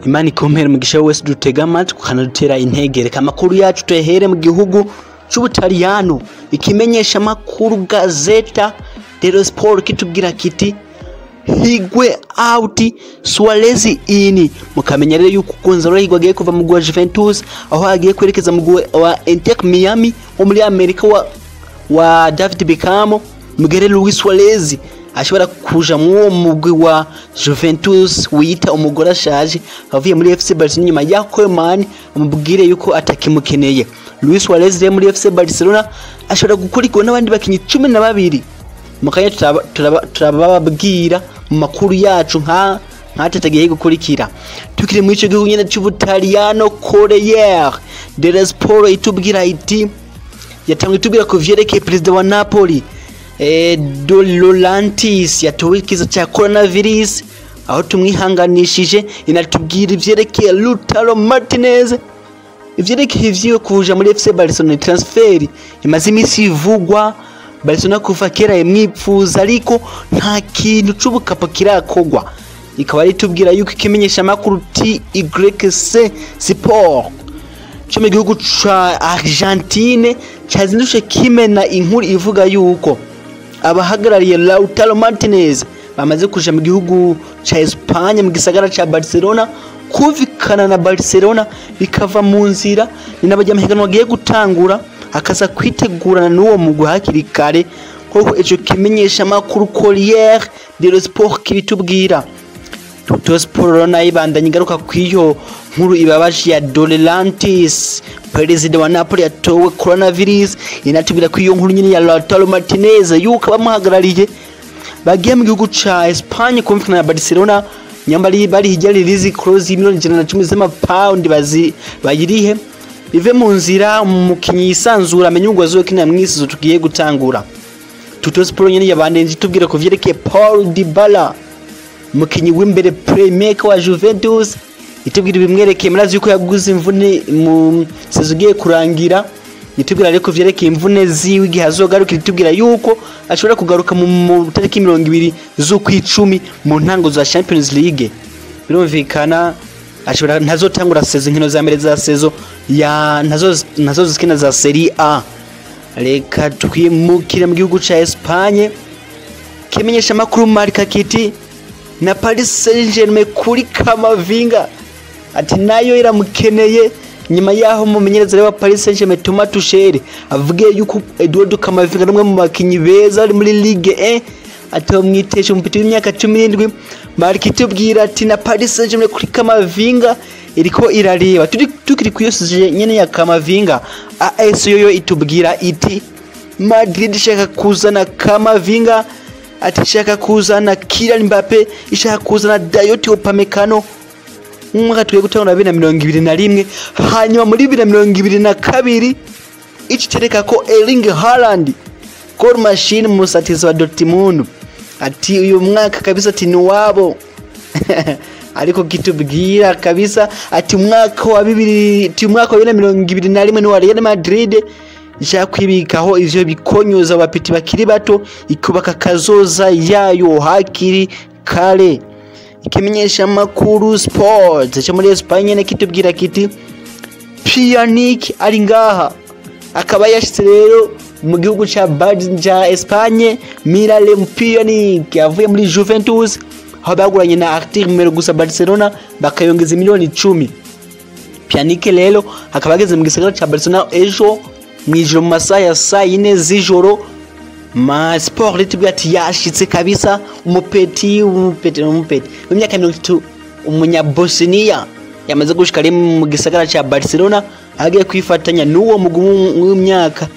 Imana ikompera umugisha wese dutega amatwi ukanadutera intege. Reka amakuru yacu tuyahere mu gihugu c'Ubutaliyano. Ikimenyesha makuru Gazzetta dello Sport kitubwira kiti: "Higuain out, Suarez in." Mukamenya rero yuko Gonzalo Higuain agiye kuva mu wa Juventus, aho agiye kwerekeza mu wa Inter Miami wo muri Amerika wa David Beckham. Mugere Luis Suarez ashobora kuja mu mugwi wa Juventus wiyita umugore ashaje, avuye muri FC Barcelona nyuma ya Koeman amubwire yuko atakimukeneye. Luis Suarez rero muri FC Barcelona ashobora gukurikirwa n'abandi bakinyi 12. Mukanya turababwira mu makuru yacu nka nkatatagiye gukurikira. Tukiri muri ico gihugu nyene c'Ubutaliyano, Corriere dello Sport itubwira iti, yatangwe itubwira ku vyerekeye perezida wa Napoli De Laurentiis yatowe ikiza ca coronavirus, aho tumwihanganishije. Inatubwira ivyerekeye Lautaro Martinez, ivyerekeye ivyiwe kuja muri FC Barcelona, transfer imaze imisi ivugwa. Barcelona kuva kera imwipfuza, ariko nta kintu c'ubukapa kirakogwa. Ikaba ritubwira yuko ikimenyesha makuru TYC Sport cyo mu gihugu ca Argentine cazindutse kimena inkuru ivuga yuko abahagarariye Lautaro Martinez bamaze kuja mu gihugu ca Espagne, mu gisagara ca Barcelona, kumvikana na Barcelona bikava mu nzira. Ni n'abajyamahiganwa bagiye gutangura, akaza kwitegurana n'uwo mugwi hakiri kare, nk'uko ico kimenyesha makuru Corriere dello Sport kibitubwira. Tutto Sport nayo ibandanya igaruka kw'iyo nkuru ibabaje ya De Laurentiis, perezida wa Napoli yatowe coronavirus. Inatubwira ko iyo nkuru nyine ya Lautaro Martinez, yuko abamuhagarariye bagiye mu gihugu ca Espagne kumvikana na Barcelona, nyambari bari hirya release clause 110 miliyoni z'amapaundi bazi bayirihe, bive mu nzira, umukinyi yisanzura, amenye ubwo azokina mw'isi tugiye gutangura. Tutto Sport nyene yabandenje itubwira ko vyerekeye Paul Dybala, umukinyi w'imbere, playmaker wa Juventus, itubwira ibimwerekeye. Murazi yuko yaguze imvune mu saison igiye kurangira. Itubwira rero ko vyerekeye imvune ziwe, igihe azogarukira. Itubwira yuko ashobora kugaruka mu tariki 20 z'ukwicumi mu ntango za Champions League. Birumvikana ashobora ntazotangura saison, inkino za mbere za saison ya ntazo zikina za Serie A. Reka twimukire mu gihugu ca Espagne. Kimenyesha makuru Marca kiti na Paris Saint-Germain kuri Kamavinga, ati nayo iramukeneye, nyuma yaho umumenyereza wa Paris Saint-Germain Thomas Tuchel avuge yuko Eduardo Camavinga n'umwe mu bakinyi beza ari muri Ligue 1, ati bamwitesha umupira w'imyaka 17. Marca itubwira ati na Paris Saint-Germain kuri Camavinga iriko irareba. Turi tukiri ku yose nyene ya Camavinga, AS yoyo itubwira iti Madrid ishaka kuzana Camavinga, ati ishaka kuzana Kylian Mbappe, ishaka kuzana Dayot Upamecano umwaka tugiye gutangura 2021. Hanyuma muri 2022 icitereka ko Erling Haaland, goal machine, musatizi wa Dortmund, ati uyu mwaka kabisa ati ni wabo. Ariko kitubwira kabisa ati umwaka wa bibiri, ati umwaka wa 2021 ni wa Real Madrid, ishaka kwibikaho ivyo bikonyoza abapeti bakiri bato, ikubaka kazoza yayo hakiri kare. Ikimenyesha makuru Sport cyo muri Espagne ne kitubwira kiti Pjanic ari ngaha, akaba yashitse rero mu gihugu ca Espagne. Miralem Pjanic avuye muri Juventus, aho baguranye na Arthur Melo gusa, Barcelona bakayongeza miliyoni 10. Pjanic rero akaba ageze mu gisagara ca Barcelona ejo mwijoro mu masaha ya saa 4 z'ijoro. Ma Sport ritubwira ati yashitse kabisa, umupeti w'imyaka 30, umunyabosniya, yamaze gushika ari mu gisagara ca Barcelona, agiye kwifatanya n'uwo mugwi w'imyaka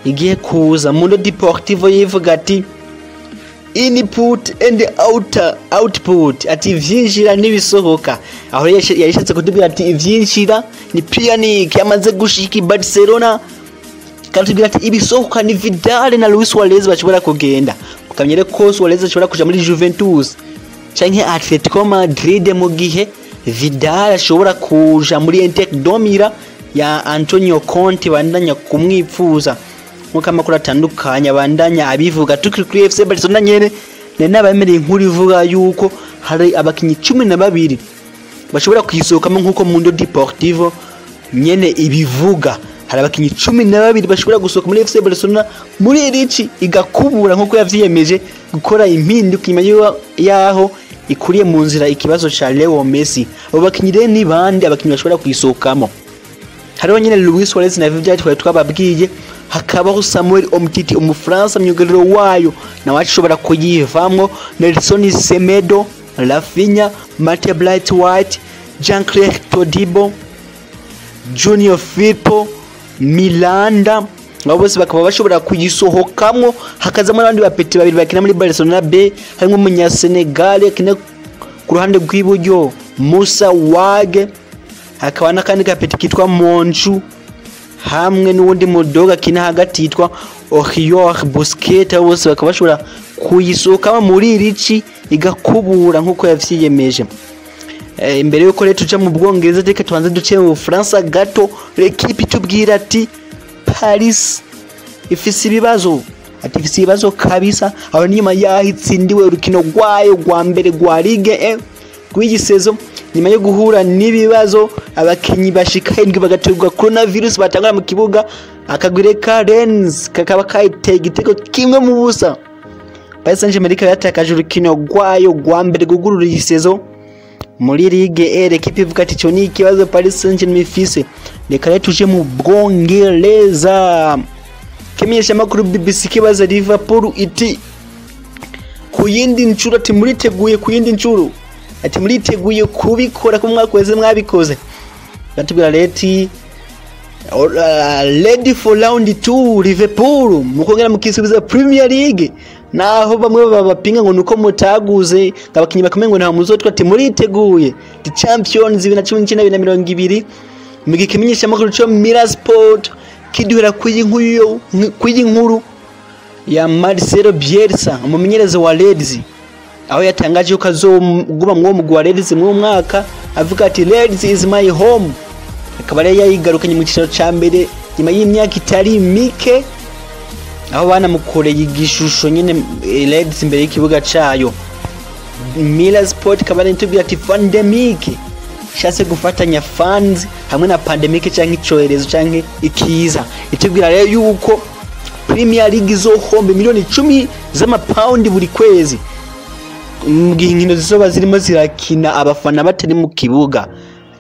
igiye kuza. Mundo Deportivo yivuga ati "Input and output", ati ivyinjira n'ibisohoka. Aho yashatse kutubwira ati ivyinjira ni Pjanic yamaze gushika i Barcelona, kandi tubwira ati ibisohoka ni Vidal na Luis Suarez bashobora kugenda. Mukamenya ko Suarez ashobora kuja muri Juventus canke Atletico Madrid, mu gihe Vidal ashobora kuja muri Inter de Milan ya Antonio Conte, bandanya kumwipfuza nkuko amakuru atandukanye abandanya abivuga. Tukiri kuri FC Barcelona nyene, nari nabemereye inkuru ivuga yuko hari abakinyi 12 bashobora kuyisohokamo nk'uko Mundo Deportivo nyene ibivuga. Hari abakinyi 12 bashobora gusohoka muri FC Barcelona muri irici igakubura nk'uko yavyiyemeje gukora impinduka inyuma yaho ikuriye mu nzira ikibazo ca Leo Messi. Abo bakinyi rero ni bande abakinyi bashobora kuyisohokamo? Hariho nyene Luis Suarez na Vivia twari twababwiye, hakabaho Samuel Umtiti umufaransa myugariro wayo nawe ashobora kuyivamwo, Nelson Semedo, Rafinha, Mathieu Bright-White, Jean-Claire Todibo, Junior Firpo, Miranda, abo bose bakaba bashobora kuyisohokamwo. Hakazamo n'abandi bapeti babiri bakina muri Barcelona B, harimo umunyasenegal akina ku ruhande rw'iburyo Musa Wage, hakaba n'akandi gapeti kitwa Monchu, hamwe n'uwundi mudoga akina hagati yitwa Oriol Busquets. Abo bose bakaba bashobora kuyisohokamo muri irici igakubura nk'uko yavyiyemeje. Imbere yuko rero tuja mu Bwongereza, reka tubanze duce mu Bufaransa gato. L'Equipe itubwira ati Paris ifise ibibazo, ati ifise ibibazo kabisa. Aho nyuma yaho itsindiwe urukino rwayo rwa mbere rwa Ligue 1 rw'iyi saison, nyuma yo guhura n'ibibazo abakinyi bashika 7 bagaterwa coronavirus batangura mu kibuga, akagwire ka Rennes kakaba kayiteye igitego 1-0. Paris Saint-Germain ikaba yatakaje urukino rwayo rwa mbere rwugurura iyi saison muri Ligue 1. Equipe ivuga ati ico ni ikibazo Paris Saint-Germain ifise. Reka rero tuje mu Bwongereza. Kimenyeshamakuru BBC kibaza Liverpool iti ku yindi ncuro, ati muriteguye ku yindi ncuro, ati muriteguye kubikora ko mwaka weze mwabikoze. Batubwira leti ready for round 2 Liverpool mukongera mukisubiza Premier League, naho bamwe babapinga ngo nuko mutaguze abakinyi bakomeye ngo nta muzotwa, ati muriteguye the Champions 2019 2020. Mu gikimenyeshamakuru cyo Mirror Sport kiduhera kuyi nkuru ya Marcelo Bielsa umumenyereza wa Leeds, aho yatangaje ko azoguma mu mugwi wa Leeds mu mwaka, avuga ati Leeds is my home. Akaba rero yayigarukanye mu cyiciro ca mbere nyuma y'imyaka itari mike, aho banamukoreye igishusho nyine Leeds imbere y'ikibuga cayo. Mirror Sport ikaba itubwira ati pandemic ishatse gufatanya fans hamwe na pandemic canke icorezo canke ikiza. Itubwira rero yuko Premier League izohomba miliyoni 10 z'amapaundi buri kwezi mu gihe inkino zizoba zirimo zirakina abafana batari mu kibuga.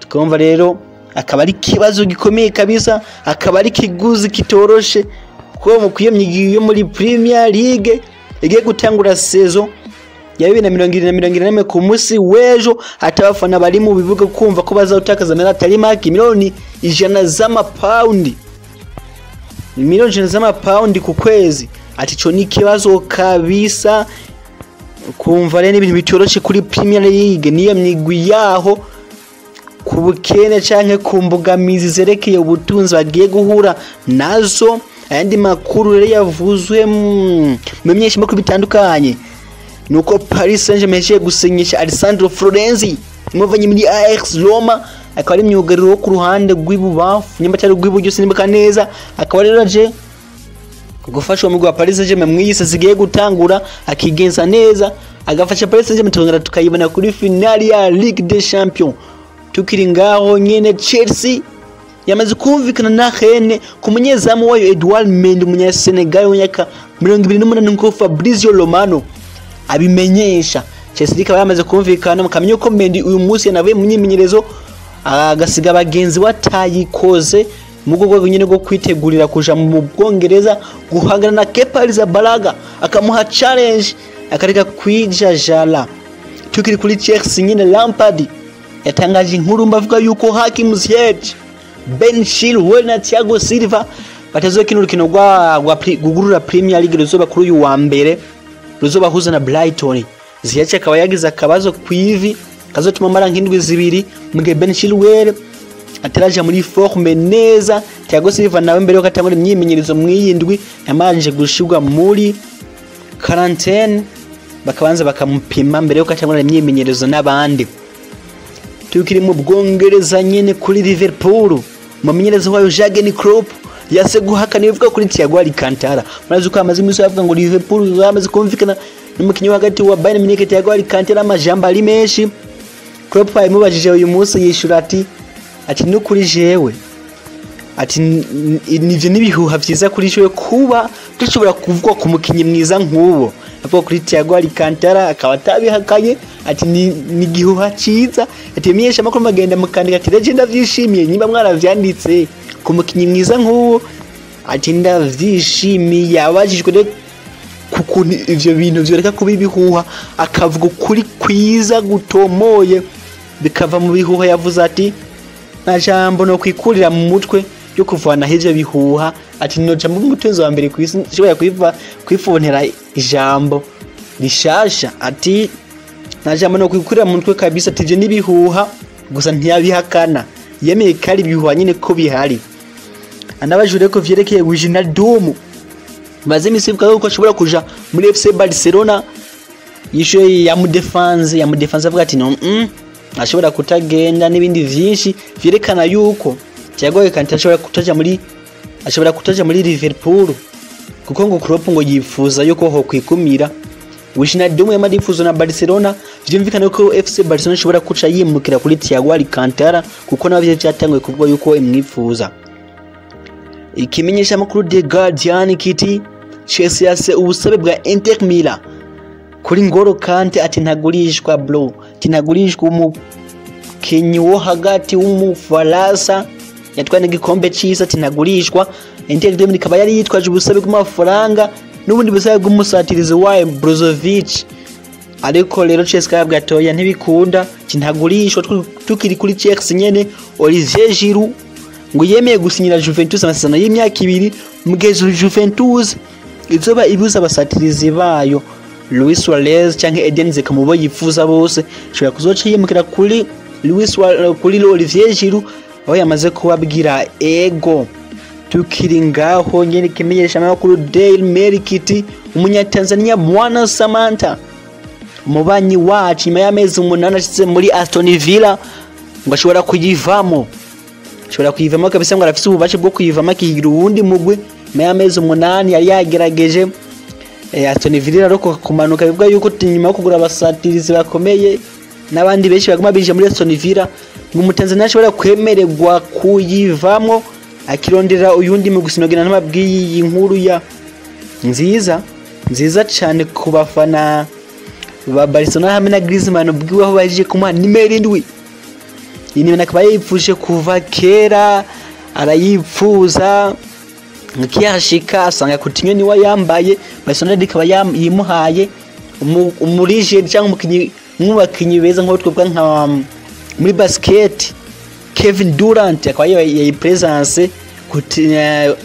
Twumva rero akaba ari ikibazo gikomeye kabisa, akaba ari kiguzi kitoroshe kuko mu kwiyemye yo muri Premier League igiye gutangura saison ya 2021 ku munsi w'ejo, atabafana bari mu bibuga kumva ko bazawutakaza amahera atari make, miliyoni 100 z'amapaundi, miliyoni 100 z'amapaundi ku kwezi. Ati ico ni ikibazo kabisa. Kumva rero ibintu bitoroshe kuri Premier League niyo migwi yaho ku bukene canke ku mbogamizi zerekeye ubutunzi bagiye guhura nazo. Ayandi makuru rero yavuzwe mu menyeshamakuru bitandukanye nuko Paris Saint-Germain yagiye gusinyisha Alessandro Florenzi imuvanye muri AX Roma, akaba ari myugariro wo ku ruhande rw'ibubamfu nyamba cyari rw'iburyo sinibuka neza, akaba rero aje gufasha umugwi wa Paris Saint-Germain mwiyise zigiye gutangura, akigenza neza agafasha Paris Saint-Germain tukongera tukayibona kuri finale ya Ligue des Champions. Tukiri ngaho nyene, Chelsea yamaze kumvikana na Rennes ku munyezamu wayo Edouard Mendy umunyasenegal w'imyaka 28 nkuko Fabrizio Romano abimenyesha. Chelsea ikaba yamaze kumvikana, mukamenya ko Mendy uyu munsi yanavuye mu myimenyerezo agasiga bagenzi batayikoze mu rwego nyine rwo kwitegurira kuja mu Bwongereza guhangana na Kepa Arrizabalaga, akamuha challenge akareka kwijajala. Tukiri kuri Chelsea nyine, Lampard yatangaje inkuru mbavuga yuko Hakim Ziyech, Ben Chilwell na Thiago Silva batazokina urukino rwa gugurura Premier League ruzoba kuri uyu wa mbere ruzobahuza na Brighton. Ziyech akaba yagize akabazo kwivi kazotuma mara nk'indwi zibiri, mu gihe Ben Chilwell ataraje muri forme neza. Thiago Silva nawe mbere yuko atangura imyimenyerezo mw'iyindwi yamanje gushirwa muri quarantaine, bakabanza bakamupima mbere yuko atangura imyimenyerezo n'abandi. Tukiri mu Bwongereza nyene kuri Liverpool, umumenyereza wayo Jurgen Klopp yase guhakana ibivuga kuri Thiago Alcantara. Murazi ko amaze iminsi avuga ngo Liverpool yamaze kumvikana n'umukinyi wa hagati wa Bayern Munich Thiago Alcantara, amajambo ari menshi. Klopp yamubajije uyu munsi yishura ati nukuri jewe, ati nivyo nibihuha vyiza kuri jewe kuba dushobora kuvugwa ku mukinyi mwiza nk'uwo. Avuga kuri Thiago Alcantara akaba atabihakanye, ati ni igihuha ciza, ati menyesha amakuru magenda mukandika, ati reje ndavyishimiye nyimba mwaravyanditse ku mukinyi mwiza nk'uwo, ati ndavyishimiye. Abajijwe rero kukuntu ivyo bintu vyoreka kuba ibihuha, akavuga ukuri kwiza gutomoye bikava mu bihuha, yavuze ati nta jambo no kwikurira mu mutwe ryo kuvanaho ivyo bihuha, ati noja mu mutunzi wa mbere kw'isi nshobora kwifontera ijambo rishasha, ati nta jambo no kwikurira mu mutwe kabisa, ati ivyo nibihuha gusa ntiyabihakana, yemeye ko ari ibihuha nyine ko bihari. Anabajure ko vyerekeye Wijnaldum maze imisi ivuga yuko ashobora kuja muri FC Barcelona, yishuye yamudefanze avuga ati no ashobora kutagenda n'ibindi vyinshi vyerekana yuko Thiago Alcantara ashobora kutaja muri Liverpool, kuko ngo Klopp ngo yifuza yuko ho kwikumira Wijnaldum yamarifuzo na Barcelona. Vyumvikana ko FC Barcelona ishobora kuca yimukira kuri Thiago Alcantara, kuko navyo vyatanguye kuvuga yuko imwifuza. Ikimenyesha makuru The Guardian kiti Chelsea yase ubusabe bwa Inter Milan kuri Ngolo Kante, ati ntagurishwa bro, ati ntagurishwa umukinyi wo hagati w'Umufaransa yatwaye n'igikombe c'isi, ati ntagurishwa. Inter de Milan ikaba yari yitwaje ubusabe bw'amafaranga n'ubundi busabe bw'umusatirizi wayo Brozovic, ariko rero Chelsea yabwiye ati oya ntibikunda, ati ntagurishwa. Tukiri kuri Chelsea nyene, Olivier Giroud ngo yemeye gusinyira Juventus amasezerano y'imyaka 2, mu gihe Juventus izoba ibuza abasatirizi bayo Luis Suarez canke Eden Dzeko mu bo yifuza bose, ishobora kuzoca yimukira kuri Luis Suarez, kuri Olivier Giroud aho yamaze kubabwira ego. Tukiri ngaho nyene, kimenyesha amakuru Daily Mail kiti umunyatanzania Bwana Samantha umubanyi wacu nyuma y'amezi 8 ashize muri Aston Villa ngo ashobora kuyivamo, ashobora kuyivamo kabisa, ngo arafise ububasha bwo kuyivamo akigira uwundi mugwi nyuma y'amezi 8 yari yagerageje. Aston Villa arokoka kumanuka, bivuga yuko nyuma yo kugura abasatirizi bakomeye n'abandi benshi baguma binjira muri Aston Villa, ngo umutanzania ashobora kwemererwa kuyivamo akirondera uyundi mugwi. Sinogena ntababwiye iyi nkuru ya nziza nziza cyane ku bafana ba Barcelona hamwe na Griezmann ubwiwe aho baje kumuha nimero 7. Iyi nimero akaba yayipfuje kuva kera, arayipfuza akihashika asanga Coutinho niwe yambaye, Barcelona ikaba yimuhaye umurije cyangwa umukinyi mu bakinyi beza nko twovuga nka muri basket Kevin Durant akaba yayi presence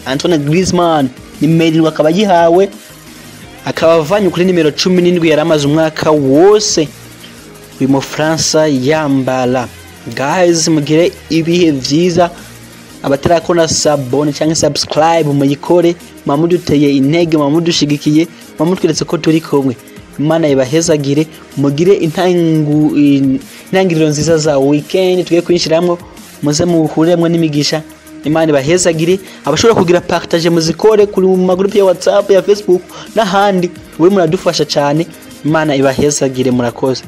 Antoine Griezmann nimero akaba yihawe, akaba avanye kuri nimero 17 yari amaze umwaka wose uyu Mufaransa yambara. Guys, mugire ibihe vyiza, abatarakora sabone cyangwa subscribe muyikore, mamuduteye intege, mamudushigikiye, mamutweretse ko turi kumwe. Imana ibahezagire, mugire intangiriro nziza za weekend tugiye kwinjiramwo, muze muhuremwe n'imigisha. Imana ibahezagire, abashobora kugira partage muzikore kuri mu magroup ya WhatsApp, ya Facebook n'ahandi, we muradufasha cyane. Imana ibahezagire, murakoze.